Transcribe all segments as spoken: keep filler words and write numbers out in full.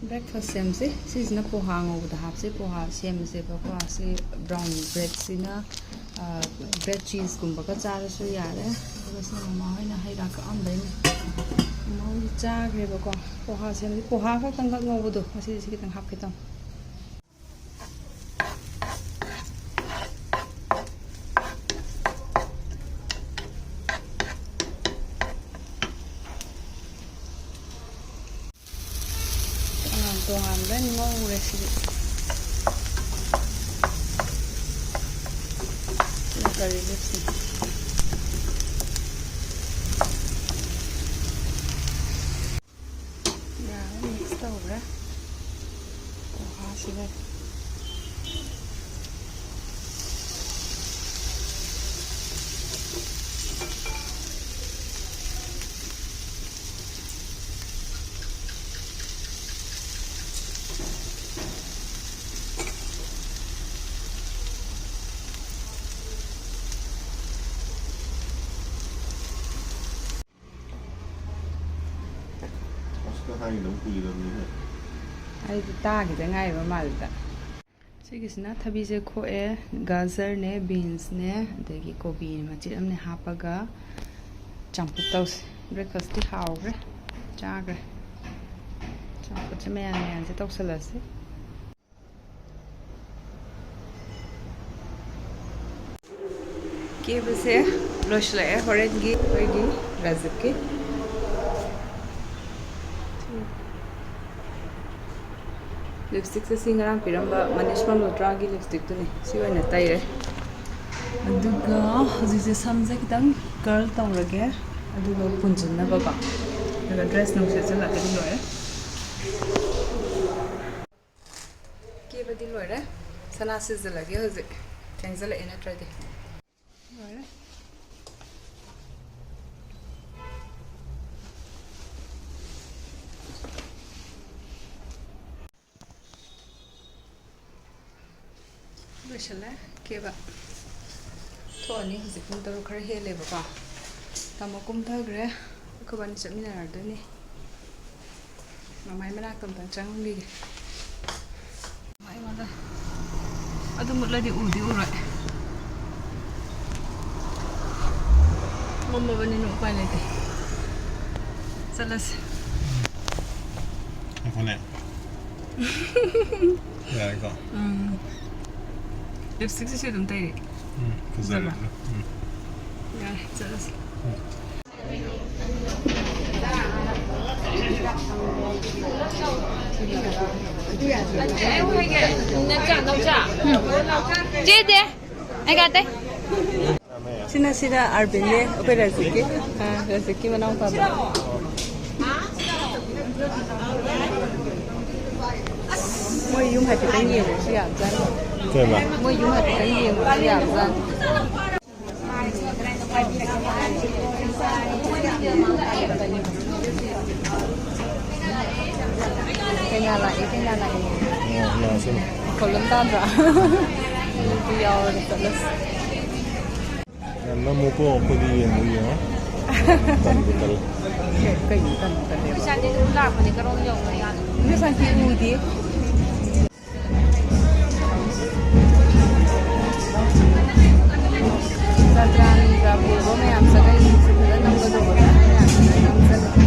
Breakfast ꯁꯦꯝꯁꯦ꯫ ꯁꯤꯁꯤꯅ ꯄꯣꯍꯥ ꯉꯧꯕꯗ ꯍꯥꯞꯁꯦ꯫ ꯄꯣꯍꯥ ꯁꯦꯝꯕꯁꯦꯕꯀꯣ꯫ ꯁꯤ brown breadꯁꯤꯅ, ꯑ, bread cheeseꯀꯨꯝꯕꯒ ꯆꯥꯔꯁꯨ ꯌꯥꯔꯦ꯫ ꯑꯗꯨꯒ ꯁꯤ ꯃꯃꯥ ꯍꯣꯏꯅ ꯍꯩ ꯔꯥ ꯀꯛꯑꯝꯕꯩꯅꯦ꯫ ꯃꯃꯥ ꯍꯣꯏꯗꯤ ꯆꯥꯈ꯭ꯔꯦꯕꯀꯣ꯫ ꯄꯣꯍꯥ ꯁꯦꯝꯁꯦ꯫ ꯄꯣꯍꯥ ꯈꯛꯇꯪꯈꯛ ꯉꯧꯕꯗꯣ ꯉꯁꯤꯗꯤ ꯁꯤ ꯈꯤꯇꯪ ꯍꯥꯞꯀꯦ ꯇꯧꯅꯤ꯫ ꯇꯣꯉꯥꯟ ꯇꯣꯉꯥꯟꯕ ꯉꯧꯔꯦ ꯁꯤꯗꯤ꯫ ꯁꯤꯅ curry leavesꯅꯤ꯫ ꯌꯥꯔꯦ, mix ꯇꯧꯈ꯭ꯔꯦ꯫ ꯄꯣꯍꯥꯁꯤꯒ꯫ ꯑꯁ, ꯍꯥꯏꯒꯗꯕ ꯀꯨꯏꯔꯕꯅꯤꯅꯦ꯫ ꯑꯩꯗꯤ ꯇꯥꯈꯤꯗ ꯉꯥꯏꯔꯤꯕ ꯃꯥꯜꯂꯤꯗ꯫ ꯁꯤꯒꯤꯁꯤꯅ ꯊꯕꯤꯁꯦ ꯈꯣꯛꯑꯦ, ꯒꯖꯔꯅꯦ, beansꯅꯦ, ꯑꯗꯒꯤ ꯀꯣꯕꯤ ꯃꯆꯦꯠ ꯑꯃꯅꯦ ꯍꯥꯞꯄꯒ ꯆꯝꯐꯨꯠ ꯇꯧꯁꯦ꯫ Breakfastꯇꯤ ꯍꯥꯎꯈ꯭ꯔꯦ, ꯆꯥꯈ꯭ꯔꯦ꯫ ꯆꯝꯐꯨꯠꯁꯦ ꯃꯌꯥꯟ ꯃꯌꯥꯟꯁꯦ ꯇꯧꯁꯜꯂꯁꯤ꯫ ꯀꯦꯕꯁꯦ ꯂꯣꯏꯁꯤꯜꯂꯛꯑꯦ ꯍꯣꯔꯦꯟꯒꯤ ꯑꯩꯈꯣꯏꯒꯤ ꯔꯥꯖꯤꯕꯀꯤ꯫ Lipstickꯁꯦ ꯁꯤ ꯉꯔꯥꯡ ꯄꯤꯔꯝꯕ Manish Malhotraꯒꯤ lipstickꯇꯨꯅꯤ꯫ ꯁꯤ ꯑꯣꯏꯅ ꯇꯩꯔꯦ꯫ ꯑꯗꯨꯒ ꯍꯧꯖꯤꯛꯁꯦ ꯁꯝꯁꯦ ꯈꯤꯇꯪ curl ꯇꯧꯔꯒꯦ, ꯑꯗꯨꯒ ꯄꯨꯟꯁꯤꯟꯅꯕꯀꯣ꯫ ꯑꯗꯨꯒ dress ꯅꯨꯡ ꯁꯦꯠꯆꯜꯂꯒꯗꯤ ꯂꯣꯏꯔꯦ꯫ ꯀꯦꯕꯗꯤ ꯂꯣꯏꯔꯦ꯫ ꯁꯅꯥ ꯁꯤꯖꯤꯜꯂꯒꯦ ꯍꯧꯖꯤꯛ꯫ ꯊꯦꯡꯖꯤꯜꯂꯛꯑꯦ ꯅꯠꯇ꯭ꯔꯗꯤ꯫ ꯂꯣꯏꯔꯦ꯫ ꯂꯣꯏꯁꯤꯜꯂꯦ ꯀꯦꯕ꯫ ꯊꯣꯛꯑꯅꯤ ꯍꯧꯖꯤꯛ ꯄꯨꯡ ꯇꯔꯨꯛ ꯈꯔ ꯍꯦꯜꯂꯦꯕꯀꯣ꯫ ꯇꯥꯃꯣ ꯀꯨꯝꯊꯈ꯭ꯔꯦ꯫ ꯑꯩꯈꯣꯏꯕꯥꯅꯤ ꯆꯠꯃꯤꯟꯅꯔꯗꯣꯏꯅꯤ꯫ ꯃꯃꯥꯏ ꯃꯅꯥꯛꯇ ꯑꯝꯇꯪ ꯆꯪꯉꯝꯈꯤꯒꯦ꯫ ꯑꯩꯉꯣꯟꯗ ꯑꯗꯨ ꯃꯨꯠꯂꯗꯤ ꯎꯗꯤ ꯎꯔꯣꯏ꯫ ꯃꯝꯃꯕꯅꯤꯅ ꯎꯄꯥꯏ ꯂꯩꯇꯦ꯫ ꯆꯠꯂꯁꯤ꯫ ꯉꯥꯏꯈꯣꯅꯦ꯫ ꯌꯥꯔꯦꯀꯣ? ꯎꯝ꯫ ꯂꯤꯞꯁꯇꯤꯛꯁꯤꯁꯨ ꯑꯗꯨꯝ ꯇꯩꯔꯤ꯫ ꯎꯝ, ꯐꯖꯔꯦ꯫ ꯐꯖꯕ꯭ꯔꯥ? ꯎꯝ꯫ ꯌꯥꯔꯦ, ꯆꯠꯂꯁꯤ꯫ ꯆꯦꯗꯦ꯫ ꯑꯩ ꯀꯥꯇꯦ꯫ ꯁꯤꯅ, ꯁꯤꯅ ꯑꯥꯔꯕꯤꯟꯅꯦ, ꯑꯩꯈꯣꯏ ꯔꯖꯤꯛꯀꯤ꯫ ꯑꯥ, ꯔꯖꯤꯛꯀꯤ ꯃꯅꯥꯎꯄꯥꯗꯣ꯫ ꯃꯣꯏ ꯌꯨꯝ ꯍꯥꯏꯐꯦꯠꯇꯪ ꯌꯦꯡꯉꯨꯁꯤ ꯌꯥꯕꯖꯥꯠꯅꯤ꯫ ꯀꯩꯕ? ꯃꯣꯏ ꯌꯨꯝ ꯍꯥꯏꯐꯦꯠꯇꯪ ꯌꯦꯡꯉꯨꯁꯤ ꯌꯥꯕꯖꯥꯠꯅꯤ꯫ ꯀꯩꯅꯥ ꯂꯥꯛꯑꯦ, ꯀꯩꯅꯥ ꯂꯥꯛꯑꯦ꯫ ꯑꯣ, ꯂꯥꯛꯑꯁꯅꯨ꯫ ꯃꯈꯣꯜ ꯑꯃ ꯇꯥꯗ꯭ꯔꯣ? ꯑꯗꯨ ꯌꯥꯎꯔꯒ ꯆꯠꯂꯁꯤ꯫ ꯌꯥꯝ ꯅꯝꯃꯨꯀꯣ, ꯑꯩꯈꯣꯏꯗꯤ ꯌꯦꯡꯕ ꯌꯦꯡꯉꯣ꯫ ꯇꯟꯕꯨ ꯇꯜꯂꯦ꯫ ꯀꯩꯅꯣ ꯇꯟꯕꯨ ꯇꯜꯂꯦꯕ? ꯏꯆꯥꯗꯤ ꯑꯗꯨꯝ ꯂꯥꯛꯄꯅꯦ, ꯀꯔꯣꯝ ꯌꯧꯈ꯭ꯔꯖꯥꯠꯅꯣ? ꯏꯆꯥꯗꯤ ꯎꯗꯦ꯫ ꯆꯥ ꯆꯥ ꯅꯨꯡ ꯆꯥ ꯄꯨꯕ ꯃꯌꯥꯝ ꯆꯠꯅꯔꯤꯁꯦ ꯐꯖꯅ ꯅꯝꯒꯗꯧꯕ ꯃꯌꯥꯝ ꯆꯠꯅꯔꯤ꯫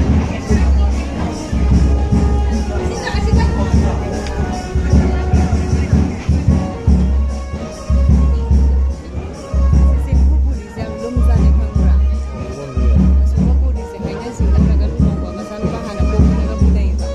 ꯁꯤꯁꯦ ꯈꯨ ꯄꯨꯔꯤꯁꯦ ꯌꯥꯝ ꯂꯨꯝꯖꯥꯠꯅꯤ ꯈꯪꯕ꯭ꯔꯥ? ꯑꯁꯨꯝꯕ ꯄꯨꯔꯤꯁꯦ ꯍꯥꯏꯅꯁꯤ ꯅꯠꯇ꯭ꯔꯒ ꯂꯨꯍꯣꯡꯕ ꯃꯆꯥꯅꯨꯄꯥ ꯍꯥꯟꯅ ꯄꯣꯛꯄꯅꯒ ꯄꯨꯅꯩꯌꯦꯕ꯫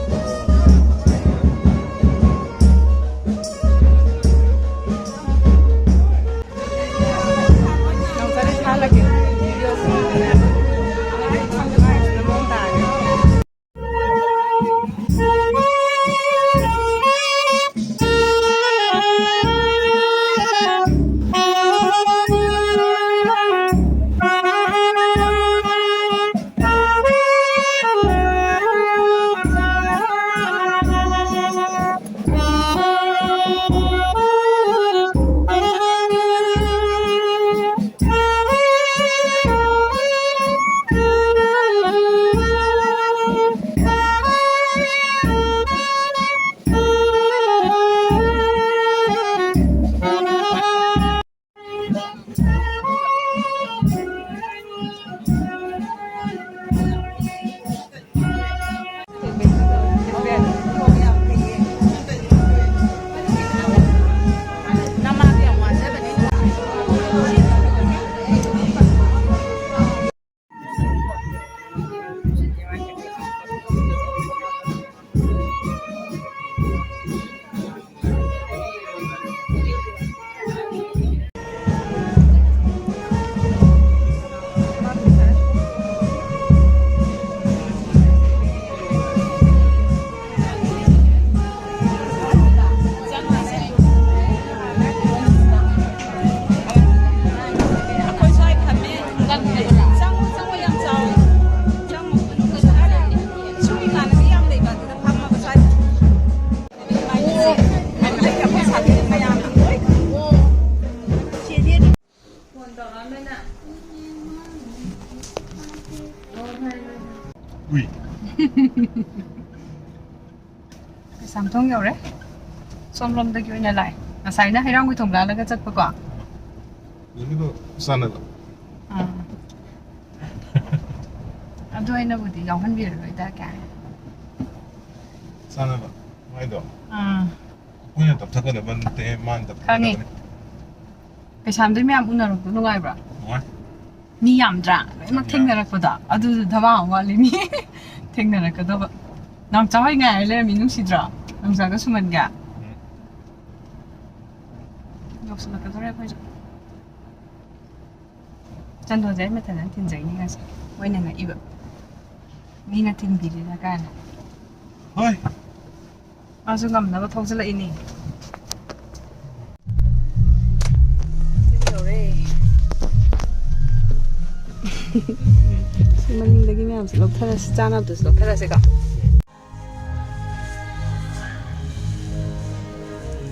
ꯀꯩꯁꯥꯝꯊꯣꯡ ꯌꯧꯔꯦ꯫ ꯁꯣꯝꯂꯣꯝꯗꯒꯤ ꯑꯣꯏꯅ ꯂꯥꯛꯑꯦ꯫ ꯉꯁꯥꯏꯅ ꯍꯩꯔꯥꯡꯒꯣꯏꯊꯣꯡ ꯂꯥꯜꯂꯒ ꯆꯠꯄꯀꯣ꯫ ꯂꯝꯕꯤꯗꯣ ꯆꯥꯟꯅꯕ꯫ ꯑꯥ꯫ ꯑꯗꯨ ꯑꯩꯅꯕꯨꯗꯤ ꯌꯥꯎꯍꯟꯕꯤꯔꯔꯣꯏꯗ ꯀꯥꯏ꯫ ꯆꯥꯟꯅꯕ ꯃꯥꯏꯗꯣ꯫ ꯑꯥ꯫ ꯑꯩꯈꯣꯏꯅ ꯇꯞꯊꯒꯗꯕ ꯅꯠꯇꯦ, ꯃꯥꯅ ꯈꯪꯉꯦ꯫ ꯇꯞꯊꯒꯗꯕꯅꯤ꯫ ꯀꯩꯁꯥꯝꯗꯩ ꯃꯌꯥꯝ ꯎꯅꯔꯛꯄ ꯅꯨꯡꯉꯥꯏꯕ꯭ꯔꯥ? ꯅꯨꯡꯉꯥꯏ꯫ ꯃꯤ ꯌꯥꯝꯗ꯭ꯔꯥ? ꯂꯣꯏꯅꯃꯛ ꯌꯥꯝ꯫ ꯊꯦꯡꯅꯔꯛꯄꯗꯣ꯫ ꯑꯗꯨꯁꯨ ꯙꯃꯥ ꯑꯃ ꯋꯥꯠꯂꯤ ꯃꯤ꯫ ꯊꯦꯡꯅꯔꯛꯀꯗꯕ꯫ ꯅꯥꯎꯆꯥ ꯍꯣꯏ ꯉꯥꯏꯔ ꯂꯩꯔꯝꯃꯤ, ꯅꯨꯡꯁꯤꯗ꯭ꯔꯣ? ꯅꯥꯎꯆꯥꯒ ꯁꯨꯃꯟꯒ꯫ ꯎꯝ꯫ ꯌꯧꯁꯤꯜꯂꯛꯀꯗꯧꯔꯦ ꯑꯩꯈꯣꯏꯁꯨ꯫ ꯆꯟꯗꯣꯟꯁꯦ ꯑꯩ ꯃꯊꯟꯇ ꯊꯤꯟꯖꯩꯅꯤ ꯉꯁꯤ꯫ ꯃꯣꯏꯅ ꯉꯛꯏꯕ꯫ ꯃꯤꯅ ꯊꯤꯟꯕꯤꯔꯤꯔꯥ ꯀꯥꯏꯅ꯫ ꯍꯣꯏ꯫ ꯃꯥꯁꯨ ꯉꯝꯅꯕ ꯊꯧꯖꯤꯜꯂꯛꯏꯅꯦ꯫ ꯌꯧꯔꯦ꯫ ꯁꯤ ꯃꯅꯤꯡꯗꯒꯤ ꯃꯌꯥꯝꯁꯦ ꯂꯧꯊꯔꯁꯤ, ꯆꯥꯅꯕꯗꯨꯁꯨ ꯂꯧꯊꯔꯁꯤꯀꯣ꯫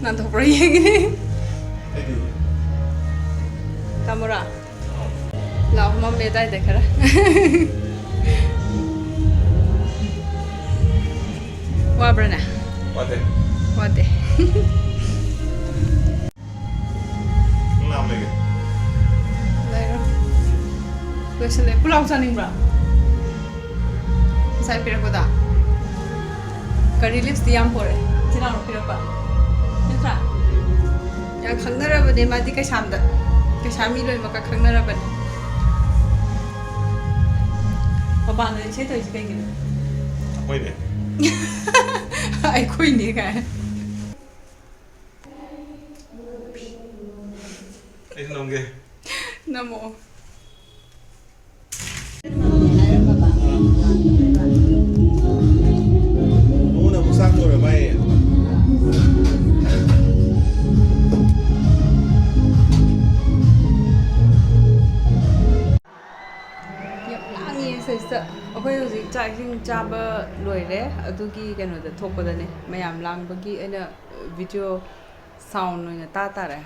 ꯅꯥꯟꯊꯣꯛꯄ꯭ꯔꯥ ꯌꯦꯡꯒꯦ꯫ ꯑꯩꯗꯤ꯫ ꯇꯥꯃꯣꯔꯥ? ꯂꯥꯎ, ꯃꯝꯃꯦ ꯑꯗꯥꯏꯗ ꯈꯔ꯫ ꯋꯥꯕ꯭ꯔꯥꯅꯦ? ꯋꯥꯗꯦ꯫ ꯋꯥꯗꯦ꯫ ꯅꯪ ꯂꯥꯝ ꯂꯩꯒꯦ? ꯂꯩꯔꯣ꯫ ꯂꯣꯏꯁꯤꯜꯂꯦ꯫ ꯄꯨꯂꯥꯎ ꯆꯥꯅꯤꯡꯕ꯭ꯔꯥ? ꯉꯁꯥꯏ ꯄꯤꯔꯛꯄꯗꯣ? ꯀꯔꯤ ꯂꯤꯞꯁꯇꯤ ꯌꯥꯝ ꯄꯣꯔꯛꯑꯦ꯫ ꯏꯆꯤꯟ ꯏꯅꯥꯎꯅ ꯄꯤꯔꯛꯄ꯫ ꯅꯠꯇ꯭ꯔꯥ? ꯌꯥꯝ ꯈꯪꯅꯔꯕꯅꯦ ꯃꯥꯗꯤ ꯀꯩꯁꯥꯝꯗ꯫ ꯀꯩꯁꯥꯝ ꯃꯤ ꯂꯣꯏꯅꯃꯛꯀ ꯈꯪꯅꯔꯕꯅꯦ꯫ ꯃꯄꯥꯟꯗ ꯏꯁꯩ ꯇꯧꯔꯤꯁꯦ ꯀꯩꯒꯤꯅꯣ? ꯑꯩꯈꯣꯏꯅꯦ꯫ ꯑꯩꯈꯣꯏꯅꯦ ꯀꯥꯏ꯫ ꯑꯩꯁꯨ ꯅꯝꯒꯦ꯫ ꯅꯝꯃꯛꯑꯣ꯫ ꯅꯉꯣꯟꯗ ꯑꯃꯨꯛ ꯆꯥꯛ ꯂꯣꯏꯔꯕ ꯍꯥꯏꯌꯦ꯫ ꯌꯥꯝ ꯂꯥꯡꯉꯦ ꯁꯤꯗꯩꯁꯤꯗ꯫ ꯑꯩꯈꯣꯏ ꯍꯧꯖꯤꯛ ꯆꯥꯛ ꯏꯁꯤꯡ ꯆꯥꯕ ꯂꯣꯏꯔꯦ꯫ ꯑꯗꯨꯒꯤ ꯀꯩꯅꯣꯗ ꯊꯣꯛꯄꯗꯅꯦ, ꯃꯌꯥꯝ ꯂꯥꯡꯕꯒꯤ ꯑꯩꯅ video sound ꯑꯣꯏꯅ ꯇꯥ ꯇꯥꯔꯦ꯫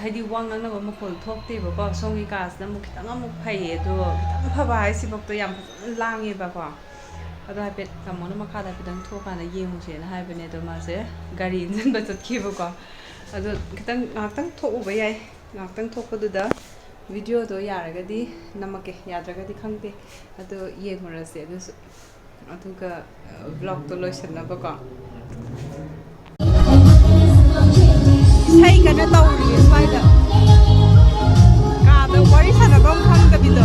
ꯍꯥꯏꯗꯤ ꯋꯥ ꯉꯥꯡꯅꯕ ꯃꯈꯣꯜ ꯊꯣꯛꯇꯦꯕꯀꯣ꯫ ꯁꯣꯝꯒꯤ ꯀꯥꯁꯤꯅ ꯑꯃꯨꯛ ꯈꯤꯇꯪ ꯑꯃꯨꯛ ꯐꯩꯌꯦ, ꯑꯗꯣ ꯈꯤꯇꯪ ꯐꯕ ꯍꯥꯏꯁꯤꯐꯥꯎꯗ ꯌꯥꯝ ꯐꯖꯅ ꯂꯥꯡꯉꯦꯕꯀꯣ꯫ ꯑꯗꯣ ꯍꯥꯏꯐꯦꯠ ꯇꯥꯃꯣꯅ ꯃꯈꯥꯗ ꯍꯥꯏꯐꯦꯠꯇꯪ ꯊꯣꯛꯑꯀꯥꯟꯗ ꯌꯦꯡꯉꯨꯁꯦꯅ ꯍꯥꯏꯕꯅꯦ꯫ ꯑꯗꯣ ꯃꯥꯁꯦ ꯒꯥꯔꯤ ꯏꯟꯖꯟꯕ ꯆꯠꯈꯤꯕꯀꯣ꯫ ꯑꯗꯣ ꯈꯤꯇꯪ ꯉꯥꯏꯍꯥꯛꯇꯪ ꯊꯣꯛꯎꯕ ꯌꯥꯏ꯫ ꯉꯥꯏꯍꯥꯛꯇꯪ ꯊꯣꯛꯄꯗꯨꯗ ꯚꯤꯗꯤꯑꯣꯗꯣ ꯌꯥꯔꯒꯗꯤ ꯅꯝꯃꯛꯀꯦ, ꯌꯥꯗ꯭ꯔꯒꯗꯤ ꯈꯪꯗꯦ꯫ ꯑꯗꯣ ꯌꯦꯡꯉꯨꯔꯁꯦ ꯑꯗꯨꯁꯨ꯫ ꯑꯗꯨꯒ ꯕ꯭ꯂꯣꯛꯇꯣ ꯂꯣꯏꯁꯟꯅꯕꯀꯣ꯫ ꯏꯁꯩ ꯀꯟꯅ ꯇꯧꯔꯤꯌꯦ ꯁ꯭ꯋꯥꯏꯗ꯫ ꯀꯥꯗ ꯋꯥꯔꯤ ꯁꯥꯟꯅꯐꯝ ꯈꯪꯗꯕꯤꯗꯣ꯫